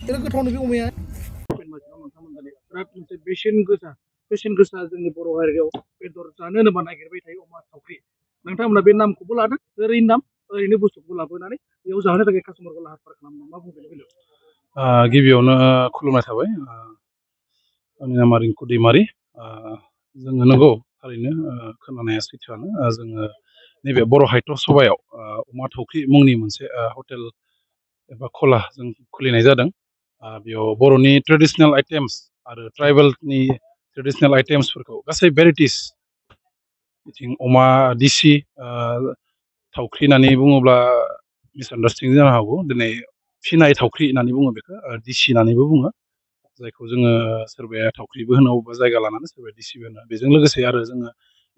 बिराद गोथावनो बे अमाया बिराद मोनसे बेसेन गोसा जोंनि बर' हारियाव बेदर जानो होनोबा नागिरबाय थायो अमा थावख्रि नोंथांमोना बे नामखौबो लादों ओरैनो नाम ओरैनो बुस्थुखौ लाबोनानै बेयाव जाहोनो थाखाय कास्टमारखौ लाहार फाहार खालामदों मा बुंदों बेलायाव गिबियावनो खुलुमनाय थाबाय आंनि नामा रिंकु दैमारि जोङो नंगौ थारैनो खोनानाया सैथोआनो जोङो नैबे बर' हायथ' सभायाव अमा थावख्रि मुंनि मोनसे हटेल एबा खला जों खुलिनाय जादों बेयाव बर'नि ट्रेडिसनेल आइटेम्स आरो ट्राइबेलनि ट्रेडिसनेल आइटेम्सफोरखौ गासै भेराइटिस बिथिं अमा दिसि थावख्रि होननानै बुङोब्ला मिसआन्डारस्टेन्डिं जानो हागौ दिनै फिनाय थावख्रि होननानै बुङो बेखौ दिसि होननानैबो बुङो जायखौ जोङो सोरबाया थावख्रिबो होनो अबेबा जायगा लानानै सोरबाया दिसिबो होनो बेजों लोगोसे आरो जोङो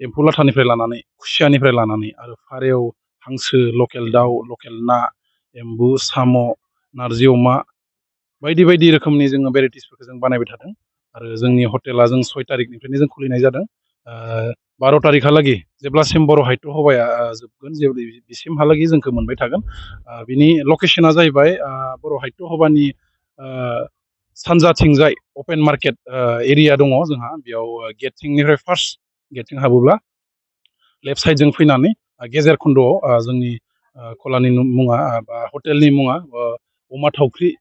एम्फौ लाथानिफ्राय लानानै खुसियानिफ्राय लानानै आरो फारौ हांसो लकेल दाउ लकेल ना एम्बु साम' नारजि अमा बायदि बायदि रोखोमनि जोङो भेराइटिसफोरखौ जों बानायबाय थादों आरो जोंनि हटेला जों 6 तारिखनिफ्रायनो जों खुलिनाय जादों 12 तारिखहालागै जेब्लासिम बर' हायथ' हबाया जोबगोन बिसिमहालागै जोंखौ मोनबाय थागोन बिनि लकेसना जाहैबाय बर' हायथ' हबानि सानजाथिंजाय अपेन मार्केट एरिया दङ जोंहा बेयाव गेटथिंनिफ्राय फार्स्ट गेटथिं हाबोब्ला लेफ्ट साइडजों फैनानै गेजेर खन्द'आव जोंनि खलानि मुङा बा हटेलनि मुङा अमा थावख्रि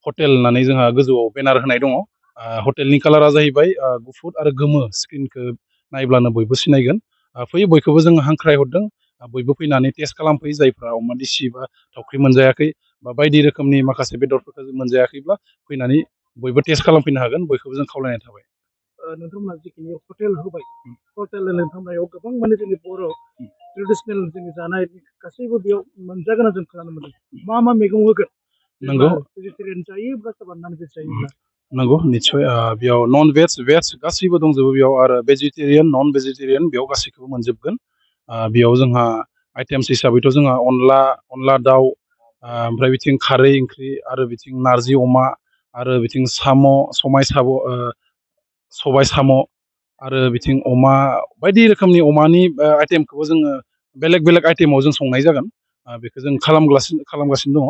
हटेल होननानै जोंहा गोजौआव बेनार होनाय दङ हटेलनि कालारा जाहैबाय गुफुर आरो गोमो स्क्रिनखौ नायब्लानो बयबो सिनायगोन फैयो बयखौबो जोङो हांख्रायहरदों बयबो फैनानै टेस्ट खालामफैयो जायफ्रा अमा दिसि बा थावख्रि मोनजायाखै बा बायदि रोखोमनि माखासे बेदरफोरखौ मोनजायाखैब्ला फैनानै बयबो टेस्ट खालामफैनो हागोन बयखौबो जों खावलायनाय थाबाय नोंथांमोना जिखिनि हटेल होबाय हटेल नोंथांमोनाव गोबां माने जोंनि बर' ट्रेडिसनेल जोंनि जानाय गासैबो बेयाव मोनजागोन जों खोनानो मोनदों मा मैगं होगोन नंगौ भेजिटेरियान जायोब्ला सोरबा नन भेज जायोब्ला नंगौ निस्सय बेयाव नन भेज गासैबो दंजोबो बेयाव आरो भेजिटेरियान नन भेजिटेरियान बेयाव गासैखौबो मोनजोबगोन बेयाव जोंहा आइटेम्स हिसाबैथ' जोंहा अनला दाउ ओमफ्राय बिथिं खारै ओंख्रि आरो बिथिं नारजि अमा आरो बिथिं सबाय साम' आरो बिथिं अमा बायदि रोखोमनि अमानि आइटेमखौबो जोङो बेलेग बेलेग आइटेमाव जों संनाय जागोन बेखौ जों खालामगासिनो दङ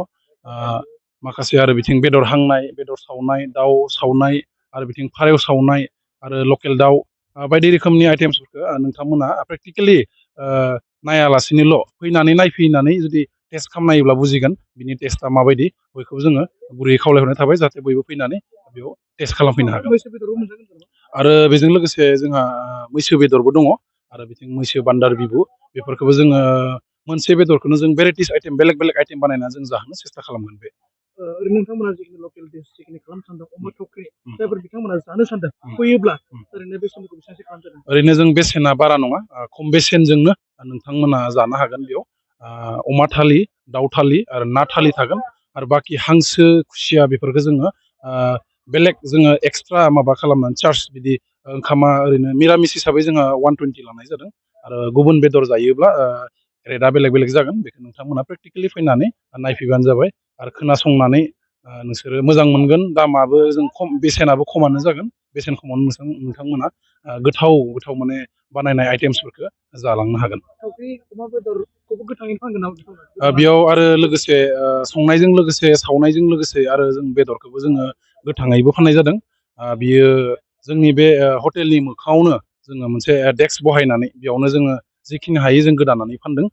माखासे आरो बिथिं बेदर हांनाय बेदर सावनाय दाउ सावनाय आरो बिथिं फारौ सावनाय आरो लकेल दाउ बायदि रोखोमनि आइटेम्सफोरखौ नोंथांमोना प्रेक्टिकेलि नायालासिनोल' फैनानै नायफैनानै जुदि टेस्ट खालामनायोब्ला बुजिगोन बिनि टेस्टआ माबायदि बयखौबो जोङो गुरैयै खावलायहरनाय थाबाय जाहाथे बयबो फैनानै बेयाव टेस्ट खालामफैनो हागोन आरो बेजों लोगोसे जोंहा मैसो बेदरबो दङ आरो बिथिं मैसो बान्दार बिबु बेफोरखौबो जोङो मोनसे बेदरखौनो जों भेराइटिस आइटेम बेलेग बेलेग आइटेम बानायनानै जों जाहोनो सेस्था खालामगोन बे ओरैनो नोंथांमोना जिखिनि लकेल डिश जिखिनि खालामनो सानदों अमा थावख्रि जायफोर बिथांमोना जानो सानदों फैयोब्ला ओरैनो बेसेनखौ बेसेबांसो खालामजादों ओरैनो जों बेसेना बारा नङा खम बेसेनजोंनो नोंथांमोना जानो हागोन बेयाव अमा थालि दाउ थालि आरो ना थालि थागोन आरो बाखि हांसो खुसिया बेफोरखौ जोङो बेलेग जोङो एक्सट्रा माबा खालामनानै चार्ज बिदि ओंखामा ओरैनो मिरामिस हिसाबै जोंहा 120 लानाय जादों आरो गुबुन बेदर जायोब्ला रेटआ बेलेग बेलेग जागोन बेखौ नोंथांमोना प्रेक्टिकेलि फैनानै नायफैबानो जाबाय आरो खोनासंनानै नोंसोरो मोजां मोनगोन दामाबो जों खम बेसेनाबो खमानो जागोन बेसेन खमावनो नोंथांमोना गोथाव माने बानायनाय आइटेम्सफोरखौ जालांनो हागोन बेयाव आरो लोगोसे संनायजों लोगोसे सावनायजों लोगोसे आरो जों बेदरखौबो जोङो गोथाङैबो फाननाय जादों बियो जोंनि बे हटेलनि मोखाङावनो जोङो मोनसे डेस्क बहायनानै बेयावनो जोङो जिखिनि हायो जों गोदानानै फानदों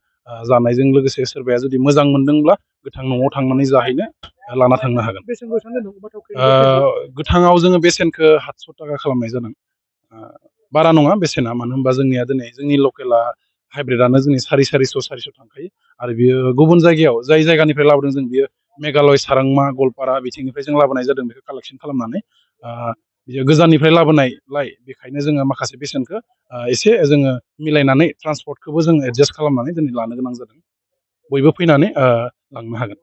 जानायजों लोगोसे सोरबाया जुदि मोजां मोनदोंब्ला गोथां न'आव थांनानै जाहैनो लाना थांनो हागोन गोथाङाव जोङो बेसेनखौ 700 थाखा खालामनाय जादों बारा नङा बेसेना मानो होनबा जोंनिया दिनै जोंनि लकेला हाइब्रिदानो जोंनि 450 थांखायो आरो बियो गुबुन जायगायाव जाय जायगानिफ्राय लाबोदों जों बियो मेघालय सारांमा गवालपारा बिथिंनिफ्राय जों लाबोनाय जादों बेखौ कालेक्सन खालामनानै बियो गोजाननिफ्राय लाबोनायलाय बेखायनो जोङो माखासे बेसेनखौ एसे जोङो मिलायनानै ट्रान्सपर्टखौबो जोङो एडजास्ट खालामनानै दिनै लानो गोनां जादों बयबो फैनानै लांनो हागोन